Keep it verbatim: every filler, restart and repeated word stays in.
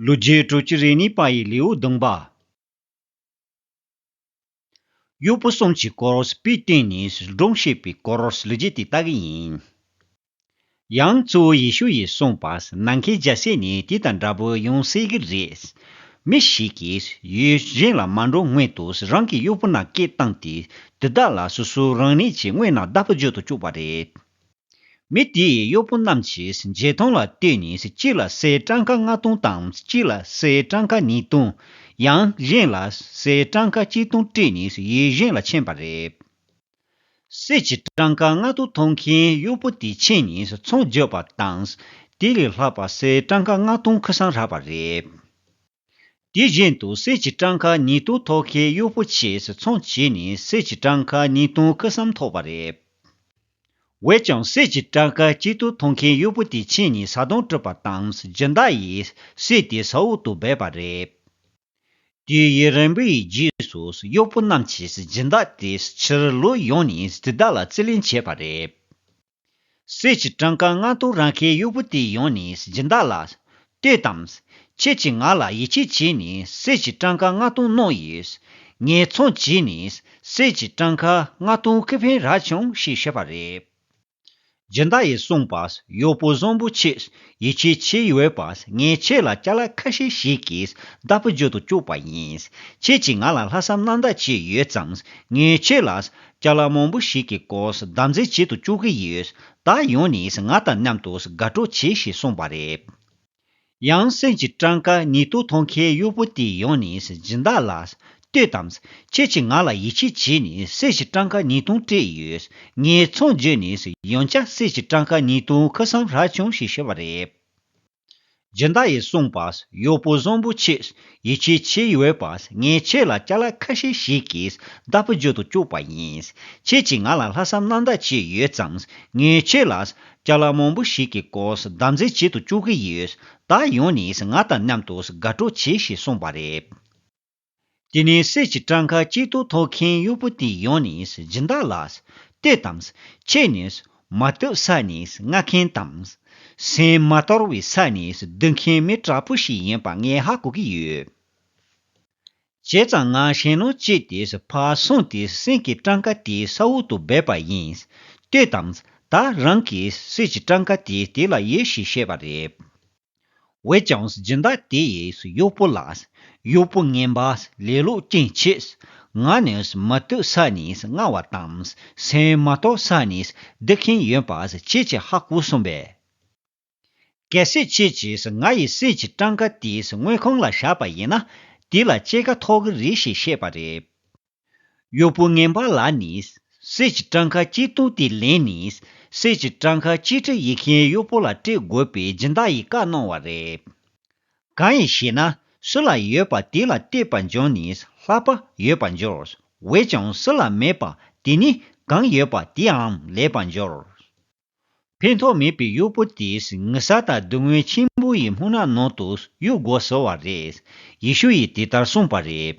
ལོ་རྒྱུས་དྲུག་ཅུ་རེ་གཉིས་པ་ཡི་ལེའུ་བདུན་པ། གཡོག་པོ་གསུམ་གྱི་སྐོར་དཔེ་བསྟན་ནས་སྒྲུང་བཤད་པའི་སྐོར་ལོ་རྒྱུས་དེ་ལྟ་གི་ཡིན། ཡང་གཙོ་བོ་ཡེ་ཤུ་ཡིས་གསུངས་པ། ནམ་མཁའི་རྒྱལ་སྲིད་ནི་དེ་དང་འདྲ་པོ་ཡོང་སྲིད་ཀྱི་རེད། མི་ཞིག་གིས་ཡུལ་གཞན་ལ་མ་འགྲོ་སྔོན་དུ་རང་གི་གཡོག་པོ་རྣམས་སྐད་བཏང་སྟེ། དེ་དག་ལ་སོ་སོ་རང་ཉིད་ཀྱི་དངོས་རྣམས་བདག་པོ་བྱེད་དུ་བཅུག་པ་རེད། མི་དེ་ཡི་གཡོག་པོ་རྣམས་ཀྱིས་བྱེ་ཐང་ལ་བལྟས་ནས་གཅིག་ལ་གསེར་ཊམ་ཀ་ལྔ་སྟོང་དང་གཅིག་ལ་གསེར་ཊམ་ཀ་ཉིས་སྟོང་། ཡང་གཞན་ལ་གསེར་ཊམ་ཀ་གཅིག་སྟོང་སྤྲད་ནས་ཡུལ་གཞན་ལ་ཕྱིན་པ་རེད། གསེར་གྱི་ཊམ་ཀ་ལྔ་སྟོང་ཐོབ་མཁན་གཡོག་པོ་དེ་ཕྱིན་ནས་ཚོང་བརྒྱབ་པ་དང་། དེ་ལས་ལྷག་པ་གསེར་ཊམ་ཀ་ལྔ་སྟོང་ཁེ་བཟང་རག་པ་རེད། དེ་བཞིན་དུ་གསེར་གྱི་ཊམ་ཀ་ཉིས་སྟོང་ཐོབ་མཁན་གཡོག་པོ་ཆེས་ཚོང་བྱས་ནས་གསེར་གྱི་ཊམ་ཀ་ཉིས་སྟོང་ཁེ་བཟང་ཐོབ་པ་རེད། འོན་ཀྱང་གསེར་གྱི་ཊམ་ཀ་གཅིག་སྟོང་ཐོབ་མཁན་གཡོག་པོ་དེ་ཕྱིན་ནས་བཟའ་བཏུང་སྤྲད་པ་དང་སྦྱིན་བདག་ཡིས་གསེར་དེ་ས་འོག་ཏུ་སྦས་པ་རེད། དུས་ཡུན་རིང་པོའི་རྗེས་སུ་གཡོག་པོ་རྣམས་ཀྱིས་སྦྱིན་བདག་དེ་ཕྱིར་ལོག་ཡོང་ནས་དེ་དག་ལ་རྩིས་ལེན་བྱས་པ་རེད། གསེར་གྱི་ཊམ་ཀ་ལྔ་སྟོང་རག་མཁན་གཡོག་པོ་དེ་ཡོང་ནས་སྦྱིན་བདག་ལ། ལྟོས་དང་། ཁྱེད་ཀྱིས་ང་ལ་ཡིད་ཆེས་བྱས་ནས་གསེར་གྱི་ཊམ་ཀ་ལྔ་སྟོང་གནང་ཡོད། ངས་ཚོང་བྱས་ནས་གསེར་གྱི་ཊམ་ཀ་ལྔ་སྟོང་ཁེ་ཕན་རག་བྱུང་ཞེས་བཤད་པ་རེད། སྦྱིན་བདག་ཡིས་གསུངས་པ། གཡོག་པོ་བཟང་པོ་ཆེ། ཡིད་ཆེས་ཆེ་ཡོད་པ། ངས་ཁྱེད་ལ་ཅ་ལག་ཁ་ཤས་ཤིག་གིས་བདག་པོ་བྱེད་དུ་བཅུག་པ་ཡིན། ཁྱེད་ཀྱིས་ང་ལ་ལྷག་བསམ་རྣམ་དག་བྱས་ཡོད་ཙང་། ངས་ཁྱེད་ལ་ཅ་ལག་མང་པོ་ཞིག་གི་སྐོར་བདག་འཛིན་བྱེད་དུ་བཅུག་གི་ཡོད། ད་ཡོང་ནས་ང་དང་མཉམ་དུ་དགའ་སྤྲོ་བྱེད་ཞེས་གསུངས་པ་རེད། ཡང་གསེར་གྱི་ཊམ་ཀ་ཉིས་སྟོང་ཐོབ་མཁན་གཡོག་པོ་དེ་ཡོང་ནས་སྦྱིན་བདག་ལ། ལྟོས་དང་། ཁྱེད་ཀྱིས་ང་ལ་ཡིད་ཆེས་བྱས་ནས་གསེར་གྱི་ཊམ་ཀ་ཉིས་སྟོང་སྤྲད་ཡོད། ངས་ཚོང་བརྒྱབ་ནས་ཡང་བསྐྱར་གསེར་གྱི་ཊམ་ཀ་ཉིས་སྟོང་ཁེ་བཟང་རག་བྱུང་ཞེས་བཤད་པ་རེད། སྦྱིན་བདག་ཡིས་གསུངས་པ། གཡོག་པོ་བཟང་པོ་ཆེ། ཡིད་ཆེས་ཆེ་ཡོད་པ། ངས་ཁྱེད་ལ་ཅ་ལག་ཁ་ཤས་ཤིག་གིས་བདག་པོ་བྱེད་དུ་བཅུག་པ་ཡིན། ཁྱེད་ཀྱིས་ང་ལ་ལྷག་བསམ་རྣམ་དག་བྱས་ཡོད་ཙང་། ངས་ཁྱེད་ལ་ཅ་ལག་མང་པོ་ཞིག་གི་སྐོར་བདག་འཛིན་བྱེད་དུ་བཅུག་གི་ཡོད། ད་ཡོང་ནས་ང་དང་མཉམ་དུ་དགའ་སྤྲོ་བྱེད་ཞེས་གསུངས་པ་རེད། དེ་ནས་གསེར་གྱི་ཊམ་ཀ་གཅིག་སྟོང་ཐོབ་མཁན་གཡོག་པོ་དེ་ཡོང་ནས་སྦྱིན་བདག་ལ། ལྟོས་དང་། ཁྱེད་ནི་མ་བཏུབ་ས་ནས་སྔ་མཁན་དང་། སེམས་མ་དོར་བའི་ས་ནས་སྡུག་མཁན་མི་དྲག་པོ་ཞིག་ཡིན་པ་ངས་ཧ་གོ་གི་ཡོད། བྱས་ཙང་ང་ཞེད་སྣང་སྐྱེས་ཏེ་ཕར་སོང་སྟེ་གསེར་གྱི་ཊམ་ཀ་དེ་ས་འོག་ཏུ་སྦས་པ་ཡིན། ལྟོས་དང་། ད་རང་གིས་གསེར་གྱི་ཊམ་ཀ་དེ་དེ་ལ་ཡོད་ཞེས་བཤད་པ་རེད། འོན་ཀྱང་སྦྱིན་བདག་དེ་ཡིས་གཡོག་པོ་ལ། གཡོག་པོ་ངན་པ། ལེ་ལོ་ཅན་ཆེ། ང་ནི་མ་བཏུབ་ས་ནས་སྔ་བ་དང་། སེམས་མ་དོར་ས་ནས་སྡུག་མཁན་ཡིན་པ་ཁྱེད་ཀྱིས་ཧ་གོ་སོང་པས། གལ་སྲིད་ཁྱེད་ཀྱིས་ང་ཡི་གསེར་གྱི་ཊམ་ཀ་དེ་དངུལ་ཁང་ལ་བཞག་པ་ཡིན་ན། དེ་ལ་སྐྱེད་ཀ་ཐོབ་ཀྱི་རེད་ཞེས་བཤད་པ་རེད། གཡོག་པོ་ངན་པ་ལ་ནི། གསེར་གྱི་ཊམ་ཀ་གཅིག་སྟོང་དེ་ལེན་ནས། གསེར་གྱི་ཊམ་ཀ་གཅིག་ཁྲི་ཡོད་མཁན་གཡོག་པོ་ལ་སྤྲད་དགོས་པའི་སྦྱིན་བདག་ཡིས་བཀའ་གནང་བ་རེད། གང་ཡིན་ཞེ་ན། སུ་ལ་ཡོད་པ་དེ་ལ་སྤྲད་པར་འགྱུར་ནས་ལྷག་པ་ཡོད་པར་འགྱུར། འོན་ཀྱང་སུ་ལ་མེད་པ་དེ་ནི་གང་ཡོད་པ་དེའང་ལེན་པར་འགྱུར། ཕན་ཐོགས་མེད་པའི་གཡོག་པོ་དེས་ངུ་ས་དང་སྡུག་བསྔལ་ཆེན་པོ་ཡི་སྨུག་ནག་ནང་དུ་གཡུག་དགོས་བཟོ་བ་རེད། ཡེ་ཤུ་ཡིས་དེ་ལྟར་གསུངས་པ་རེད།